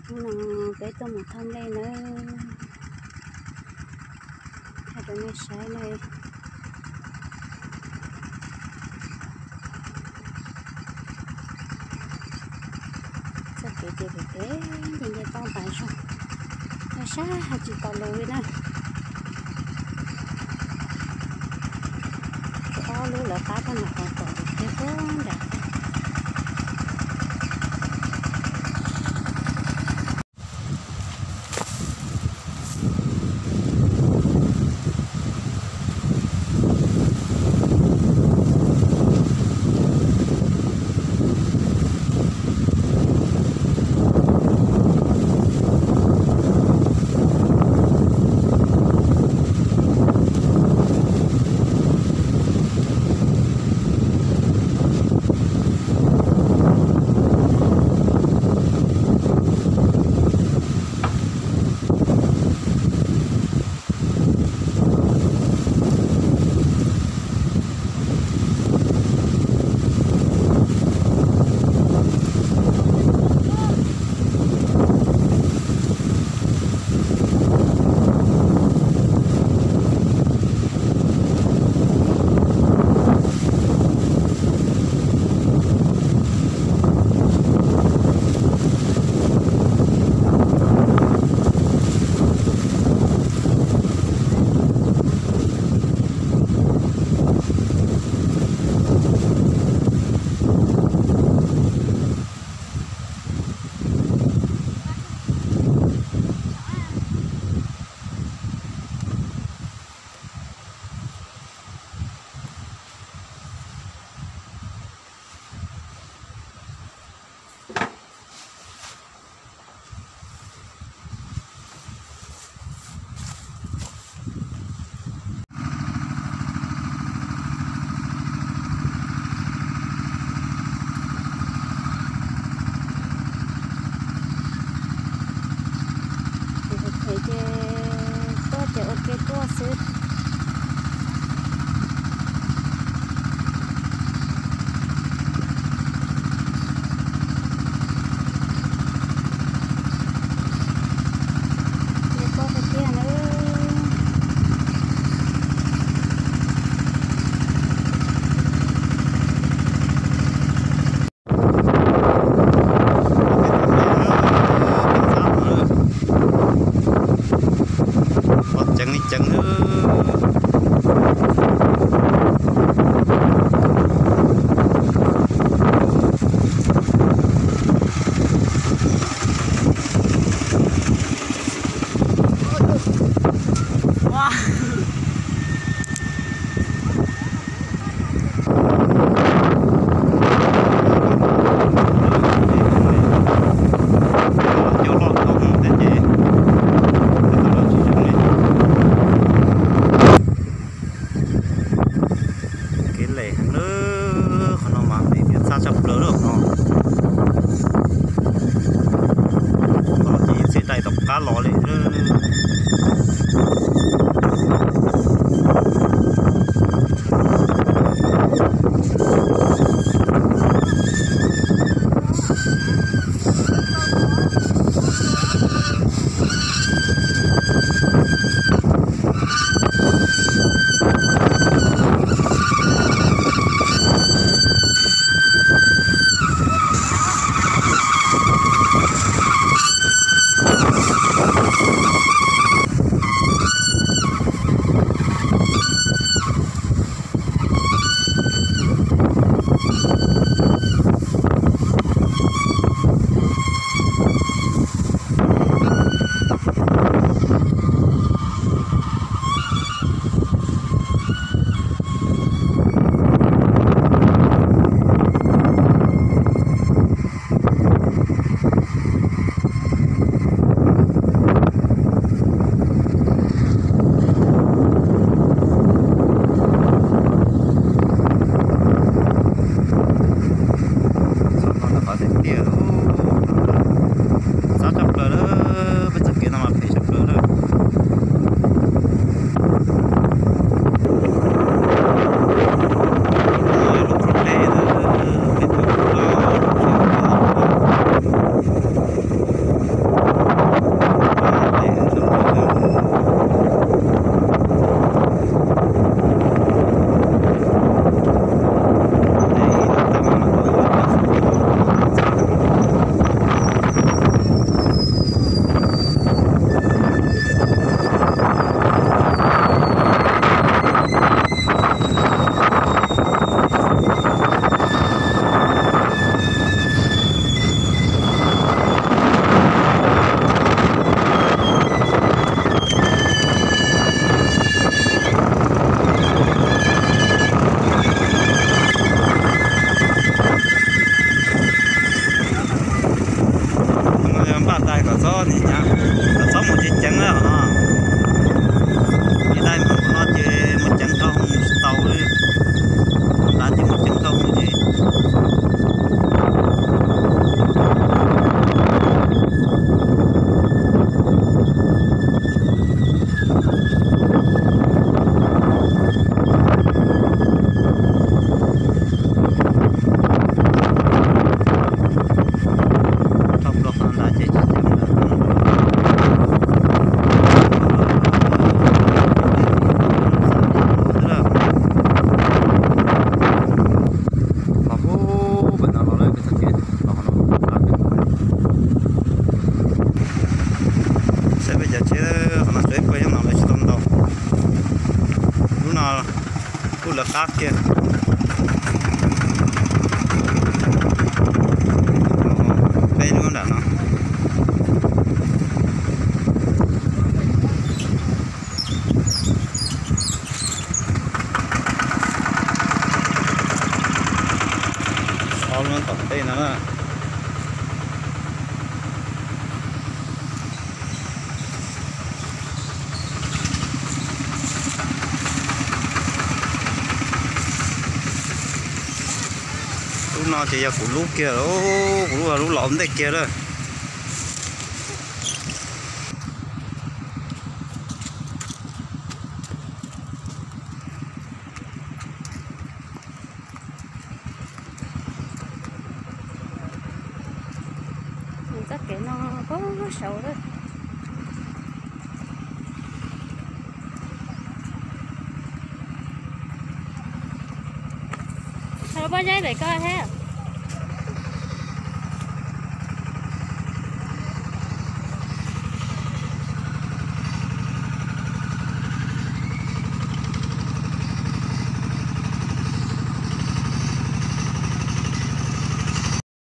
Hnub no peb tuaj mus thauj nplej nawb, thaij rau nej saib nawb. Txoj kev ces pem pem nce nce toj tas zog, nej saib haj tsis tau lus li na. Ob lub lawv qab tag nrho tom tus teb puag nram. Ces tuaj ces ua ke tuaj xwb. Ces tuaj tiag tiag nawb. Ceev li ceev. Kev lem heev lawm, qhov no mas lem tias txaj tshaj plaws lawm no. Los ces txij dai tom qab los li lawm. Txhob no rau qhov tiag tiag, txaj tshaj plaws lawm, peb txoj kev no mas phem tshaj plaws lawm. Lub qhov dej, peb tuaj rau lub qhov dej. Kom txhob nim nyav, kom txhob mus ceev ceev na no. Ces dai mus no ces mus ceev dhau tsis tau li. Ntav ces mus ceev dhau ces Saib peb cov tsheb qhov no tsuas ib puas nyob no lawv tsis tau ntaus. Lub no kuj lawv qab kiag. Peb lub nram no. Ob lub tom ntej no na. Lub no ces yog kuv lub kiag, kuv lub, lub los ntej kiag lawm. Txoj kev no puag saud lawm. Thaum poj zaib pem koj thiab.